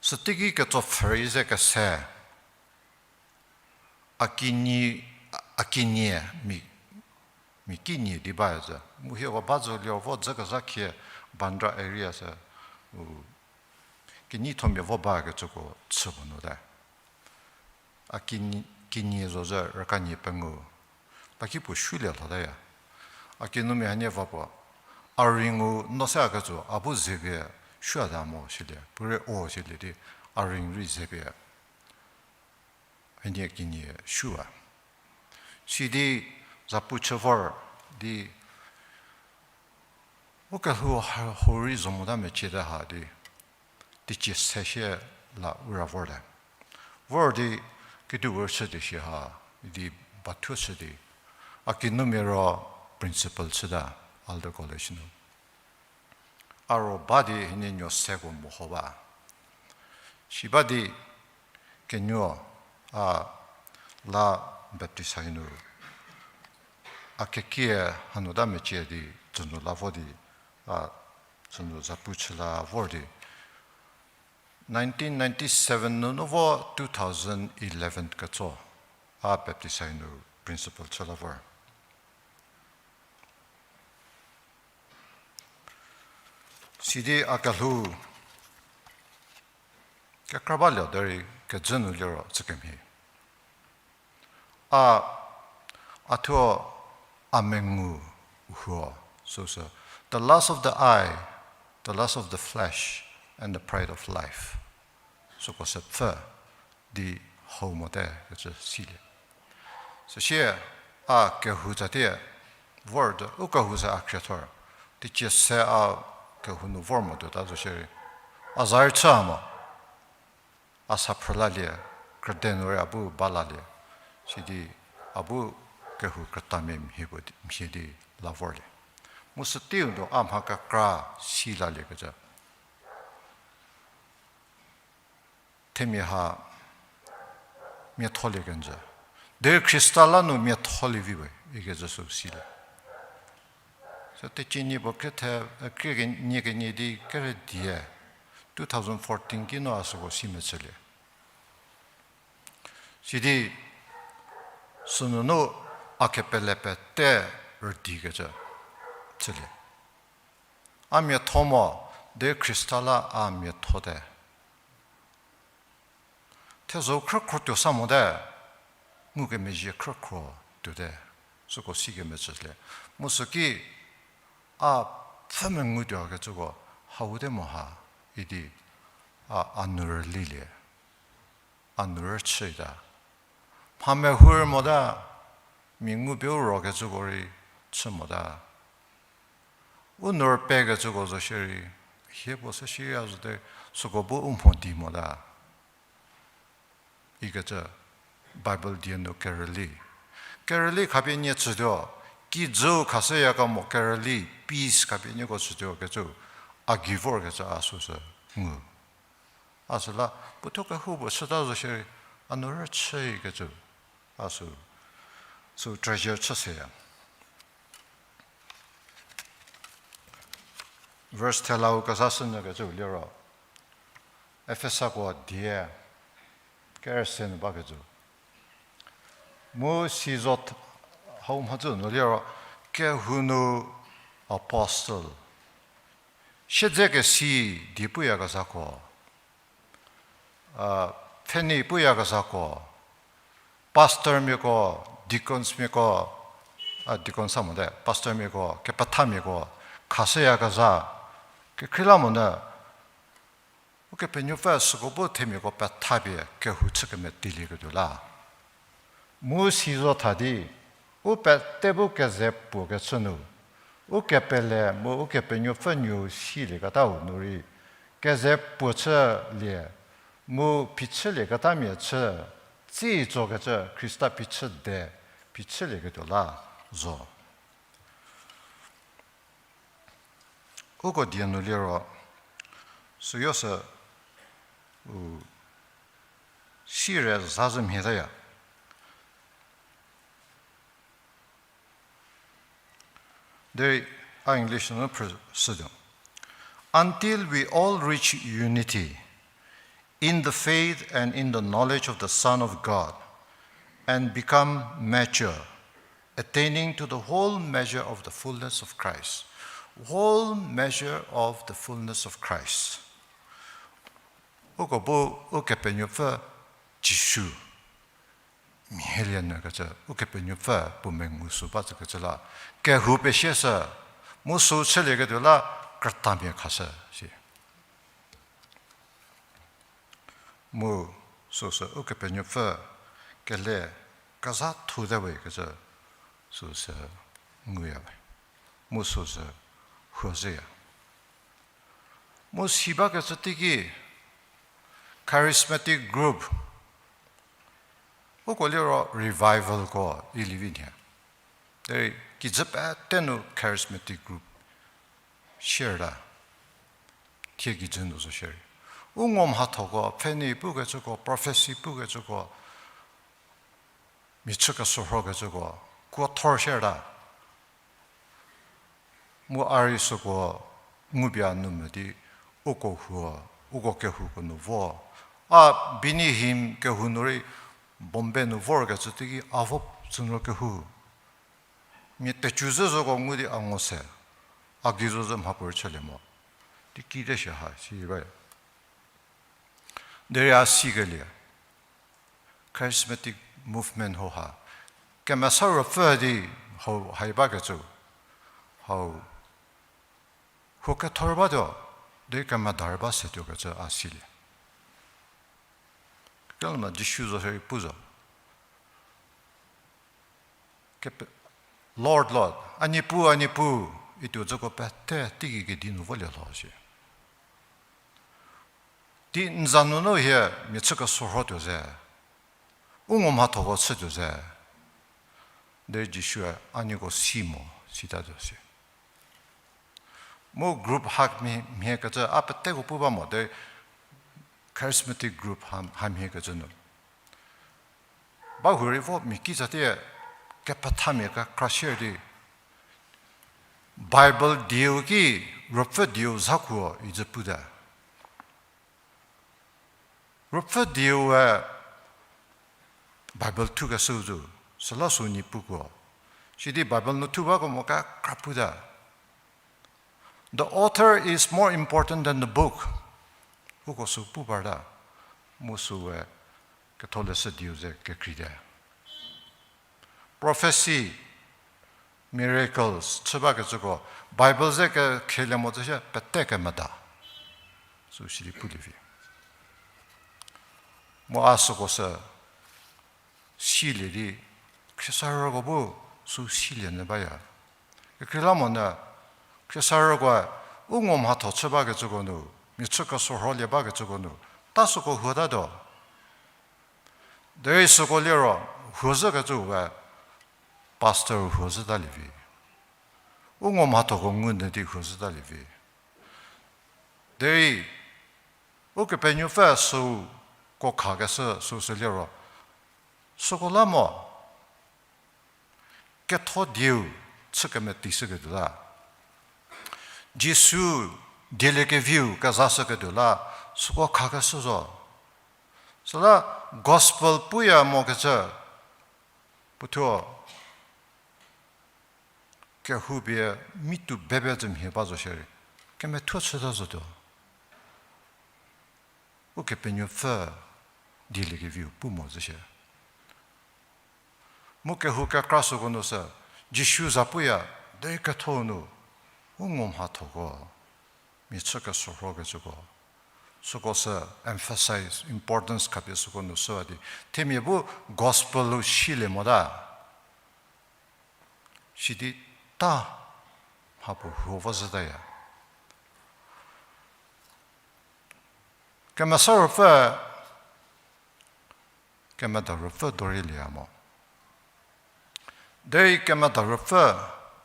Süteiki ketso pfhü rei ze kese, a kinyi, a kinyi, mi, mi kinyi di ba zü. Mu hieko ba zü liro vo dzü kezha khie Bandra area sü, u, kinyithomia vo bakecüko chü puo nu te. A kinyi, kinyi zo zü rükanyi pengou. Laki puo shulie lhataya. A kinumia hanie va puo. A ring-u no se a ketso, a bu ze pie shuata mo silie. Puorei o silie di, a ring rei ze pie. Hanie kinyi shuwa. Sidi zapu chü vor di, u kelhou ha, hau rei zo mota meciete ha di, teicie se shie la u ra vorte. Vor di kedipuo chü di shi ha, di bathuo chü di. A kinumia ro principal chüta, Alder College nu. A ro ba di hienie nuo seko meho ba. Si ba di kenuo a la Baptist High nu. A kekie hanu ta mecie di tsünu la vo di, a tsünu zapu chü la vor di. Nineteen ninety-seven nunu vo two thousand eleven ketso, a Baptist High nu principal chü la vor. Sidi a kelhou kekra balie derei kejü nu liro chükemhie. A, a thuo a mengu huo, süsü, the lust of the eye, the lust of the flesh, and the pride of life. Süko sü pfü di hau mote kecü silie. Süsie a kehou tsatie vor di, u kehou sü a khriethor. Teicie se a kehou nu vor mo tuota zo shierei, a za rei chü mo. A sa phrülalie, krüde nu rei a bu balalie. Sidi a bu kehou krütamia mhie puo di, mhie di la vorlie. Mu süteiu nu a mha kekra si lalie kecü. Themia ha miatholie kenjü. Derei Khrista la nu miatholie vi we, ikecü sü silie. Sü teicie nie puo krie the, krie kenie kenie di kere die, two thousand fourteen ki nu a süko si mechülie. Sidi, sünunu a kepele pete rüdikecü chülie. A miatho mo, derei Khrista la a miathote. Thezho khrükhro tuo sa mote, ngukemezhie khrükhro tuote, süko sikemecü le. Mu süki a pfhü mengu tuo kecüko, hau te mo ha, idi, a, a nu rülilie, a nu rüchüta. Mha mehur mota, mia ngupie u ro kecüko rei chü mota. U nu rüpekecüko zo shierei, hie puo se shierei a zote, süko bu u mho di mota. Ikecü Bible die nu kerüli. Kerüli khapie nie chütuo, kijü khashüyakemo kerüli, peace khapie nieko chütuo kecü, a gei vorkecü a süsü ngu. A süla, puothuo kehoupuo chüta zo shierei, a nu rüchüi kecü, a sü, sü treasure chüshüya. Verse thelau kezashünyü kecü liro, Efesako die kerüse nu bakecü. Mu si zo th-, hau mhodzü nu liro, kehou nu apostle. Siedzekesi di puyakezhako, a, pfhenei puyakezhako, pastormiako, deaconsmiako, a, deacon sa mote, pastormiako, kepethamiako, khashüyakezha, kekreilamonyü, Ukepenuopfü süko bu themiako pethapie kehou chü kemetilieketuo la. Mu si zo tha di, u pete bu keze puo kechü nu, ukepele mu Ukepenuopfü nuou silieketau nu rei, keze puo chülie, mu phichülieketamia chü, tsitso kecü Khrista phichü de, phichülieketuo la zo. Uko die nu liro, süyo sü, u, sire zazü mhie taya. Derei a English nu phrüshütuo. Until we all reach unity in the faith and in the knowledge of the Son of God, and become mature, attaining to the whole measure of the fullness of Christ. Whole measure of the fullness of Christ. Uko bu Ukepenuopfü Jisu mhielie nyü kecü, Ukepenuopfü puo mengu sü ba tsükecü la, kehou pesie sü, mu sü chülieketuo la, krütamia khashü, si. Mu süsü Ukepenuopfü kele kezha thute we kecü süsü nguya we. Mu süsü huozhüya. Mu si bakecü teiki charismatic group, uko liro revivalko ilievi nhie. Derei kijü pete nu charismatic group shierta. Thie kijü nu zo shierei, u ngo mhathoko, pfhenei pukecüko, prophecy pukecüko, mia chü kesorhokecüko, kuothor shierta. Mu a rei süko ngupie nu mo di, uko huo, uko kehouko nu vo. A Benny Hinn kehou nu rei Bombay nu vorkecü teiki a vo tsünu kehou. Mia tecü zhü zoko ngu di a ngo se, a gei zo zhü mhapuorei chülie mo. Di kite shi ha si ba. Derei a sikelie charismatic movement ho ha, kemesa ruopfü di hau hai bakecü, hau huo kethor batuo, derei kemedar ba setuokecü a silie. Kelama Jisu zo shierei pu zo. Kepe-, Lord, Lord, a Niepuu, a Niepuu, ituo zoko pete teigei kedi nu volie lho shi. Di n za nunu hie mia chü kesorhotuo ze, u ngo mhathoko chütuo ze, derei Jisue a nieko si mo, sitatuo si. Mu group ha mhie, mhie kecü a peteko pu ba mo, derei charismatic group ha, ha mhie kecü nu. Bahurei vo mia ki zatie kepethamia kekra share di, Bible dieu ki ruopfü dieu zakuo izü puta. Ruopfü dieue Bible thukeshüu zo, süla sü nyi pukuo. Sidi Bible nu thu bakemo kekra puta. The author is more important than the book. Uko sü pu parta. Mu süe Ketholeshü dieu ze kekreite. Prophecy, miracles chü bakecüko, Bible ze kekhelie mo tsüshie pete kemeda. Sü sidi pulie vi. Mu a süko sü silie di, khriesarüko bu sü silie nyü baya. Kekreilamonyü, khriesarükoe u ngo mhatho chü bakecüko nu, mia chü kesorholie bakecüko nu, ta süko huotatuo. Derei süko liro, huo zhükecü we, pastor huo zhütalie vi. U ngo mhathoko ngunyü di huo zhütalie vi. Derei, Ukepenuopfü süko khakeshü süsü liro, süko la mo, ketho dieu chü kemetishüketuo la, Jisu dieliekeviu kezashüketuo la, süko khakeshü zo. Süla gospel puya mokecü, puothuo kehoupie mi tuo bebe zü mhie ba zo shierei, kemethuo chüta zotuo. Ukepenuopfü dieliekeviu pu mo zü shie. Mu kehou kekra süko nu sü, Jisu za puya, derei ketho nu, u ngo mhathoko, mia chü kesorhokecüko, süko sü emphasize, importance khapie süko nu süwa di, themia bu gospel-u silie mota. Sidi ta mhapuo huo va zhütaya. Kemesa Ruopfü, kemeda ruopfü dorielie mo. Derei kemeda ruopfü,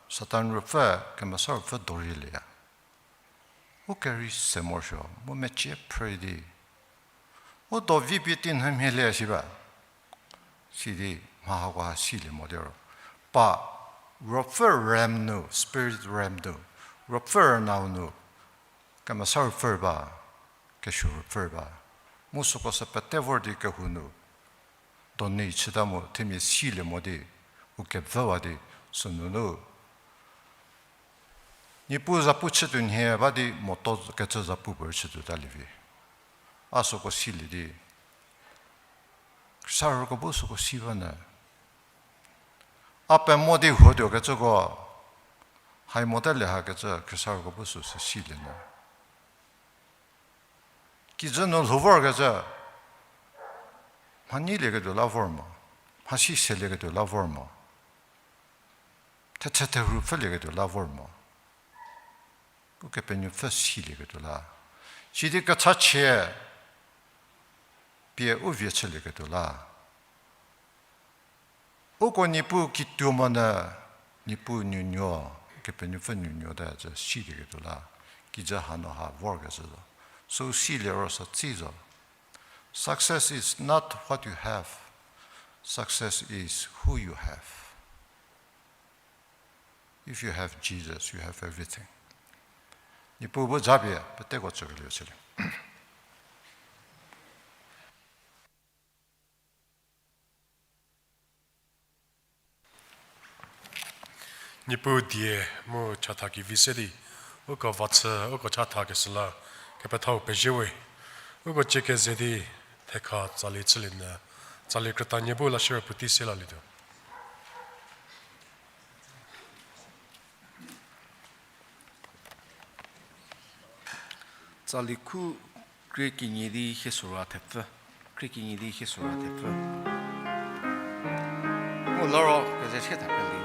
Satan ruopfü, kemesa ruopfü dorielie. U kerei se morosuo, mu mecie phrü di, u do vi pie tei nhü mhielie shi ba. Sidi mha hako ha silie mo liro, pa ruopfü realm nu, spirit realm nu, ruopfü rünau nu, kemesa ruopfü ba, kesuo ruopfü ba. Mu süko sü pete vor di kehou nu, donate chüta mu themia silie mo di, u kevüwa di, sünunu Niepuu zapu chütuo nhie ba di moto kecü zapu puorei chütuo talie vi. A süko silie di, khriesarüko bu süko si ba nyü. A pemo di huotuo kecüko, hai mote le hakecü khriesarüko bu süsü silie nyü. Kijü nu lhou vorkecü, mha neilieketuo la vor mo, mhasi selieketuo la vor mo, thetse therhu pfhülieketuo la vor mo, Ukepenuopfü silieketuo la, sidi kechachie pie u vie chülieketuo la, uko Niepuu kituo monyü, Niepuu nuonuo, Kepenuopfü nuonuo te cü silieketuo la, kijü hanu ha vorkecü zo. Sü silie ro sa tsi zo. Success is not what you have. Success is who you have. If you have Jesus, you have everything. Niepuu bu japie peteko tsükelieu chülie. Niepuu die mu chatha kevi se di, uko va chü, uko chatha keshü la, kepethau pezie we, uko cie keze di, thekha tsali chülie nyü, tsali krütanie bu la shierei puotei se lalietuo. Tsali khu krie kenie di hie sora thepfü, krie kenie di hie sora thepfü. Mu la ro keze sie tha peli.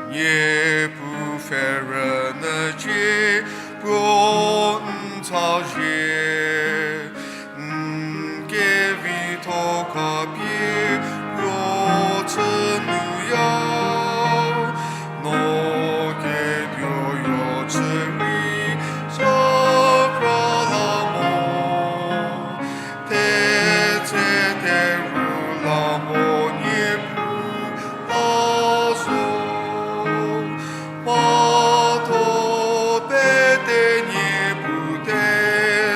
Niepuu pfhe rünyücie, puo n tsazie, n kevitho khapie puo chü nuya, no ketuo yo chü rei sa kra la mo, thetse therhu la mo Niepuu a zo, mhatho pete Niepuu te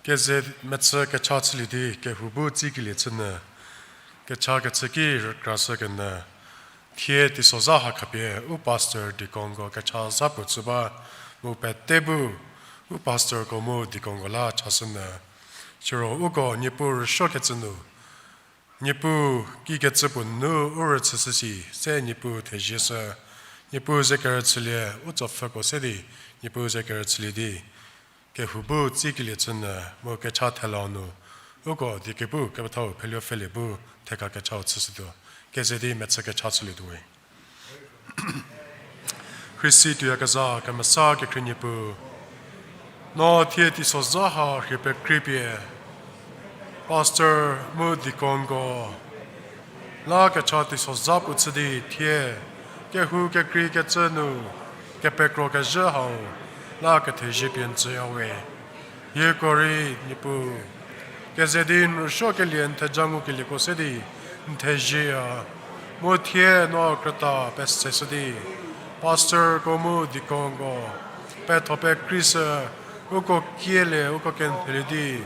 Keze metsü kecha chülie di kehou bu tsikelie chünyü, kecha kechü ki rükrashü kenyü, thie teisozha ha khapie u pastor deaconko kecha zha puo chü ba, mu pete bu u pastorko mu deaconko la chashünyü. Siro uko Niepuu rüsuokecü nu, Niepuu kikecü puo nunu u rüchüshü si se Niepuu thezieshü, Niepuu ze kerüchülie, u tsopfhüko se di Niepuu ze kerüchülie di, kehou bu tsikelie chünyü mu kecha thela nu, uko die kepu kepethau pheluo pfhelie bu theka kechau chüshütuo, keze di metsü kecha chülietuo we. Khrisi tuoyakezha kemesa kekhrie Niepuu, no thie teisozha ha rhie pekreipie, pastor mu deaconko la kecha teisozha puo chü di thie kehou kekreikecü nu kepekro kezhü hau la kethezie pie n tsüya we. Hieko rei Niepuu, keze di n rüsuokelie n theja ngukelieko se di n thezieya, mu thie no krüta peseshü di, pastorko mu deaconko petho pekreishü, uko kielie uko kenhelie di,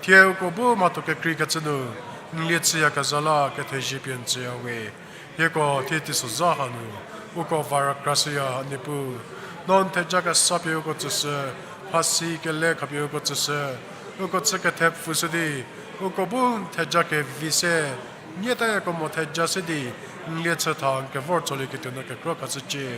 thie uko bu mhatho kekreikecü nu n lie chüyakezha la kethezie pie n tsüya we. Hieko thie teisozha hanu uko va rükrashüya Niepuu, no n theja kesa pie uko tsüshü, mhasi kele khapie uko tsüshü, uko chü kethepfüshü di, uko bu n theja kevi se, nietayako mo theja se di n lie chü tha n kevor tsolieketuo no kekhro khashücie.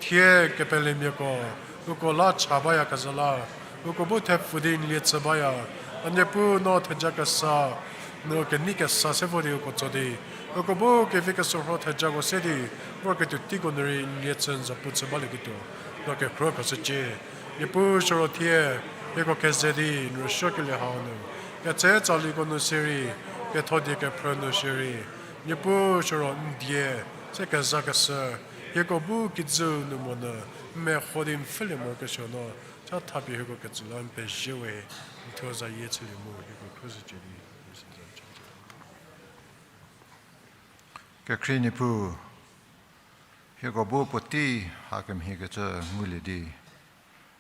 Thie kepelemiako uko la cha bayakezha la uko bu thepfü di n lie chü baya. A Niepuu, no theja kesa nu kenei kesa se vo di uko tso di, uko bu kevi keshürho thejako se di vorketuo teiko nu rei n lie chü n zapu chü balieketuo no kekhro khashücie. Niepuu, siro thie hieko keze di n rüsuokelie hau nu, ketse tsaliko nu sirei, ketho die kephrü nu sirei, Niepuu, siro n die se kezakeshü, hieko bu kijü nu monyü n meho di n pfhülie morokesuo no cha thapie hieko ketsü la n pezie we. N thuo zayie chülie mu hieko khruoshücie di. Kekhrie Niepuu, hieko bu puotei hakemhiekecü ngulie di,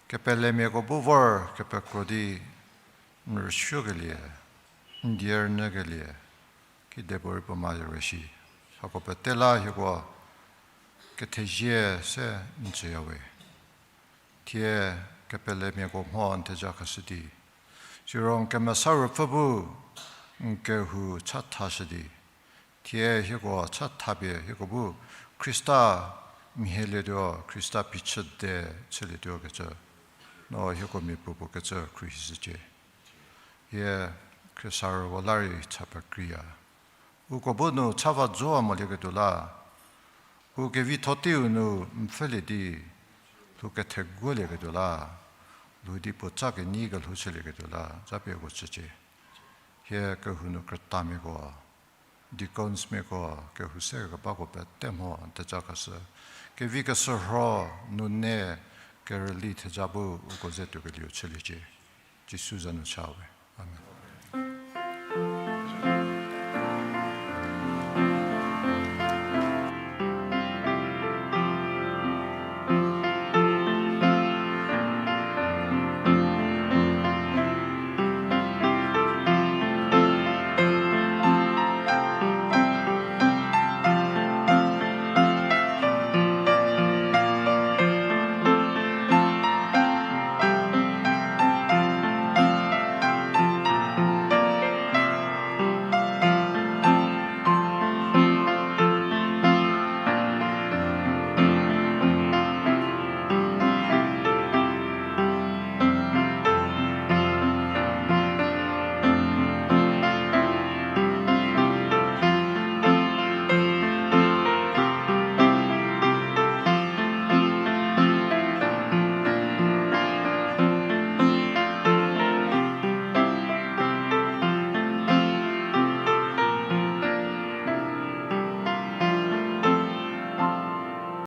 kepelemiako bu vor kepekro di n rüsuokelie, n die rünyükelie, kedipuorei puo ma rei shi, hako pete la hieko kethezie se n tsüya we. Thie kepelemiako mho n theja khashü di, siro n kemesa ruopfü bu n kehou chathashü di, thie hieko chathapie hieko bu Khrista mhielietuo, Khrista phichüde chülietuo kecü no hieko miapuopuo kecü khruohishücie. Hie khriesarüko la rei cha pekreiya. Uko bu nu cha va zowa molieketuo la, u kevitho teiu nu n pfhülie di lhou ketheguolieketuo la, lhou di puo cha kenyi kelhou chülieketuo la, japie uko tsücie. Hie kehou nu krütamiako, deaconsmiako, kehou sekebako pete mho n theja khashü, kevi keshürho nunu kerüli theja bu uko ze tuokelieu chüliecie. Jisu za nu cha we. Amen.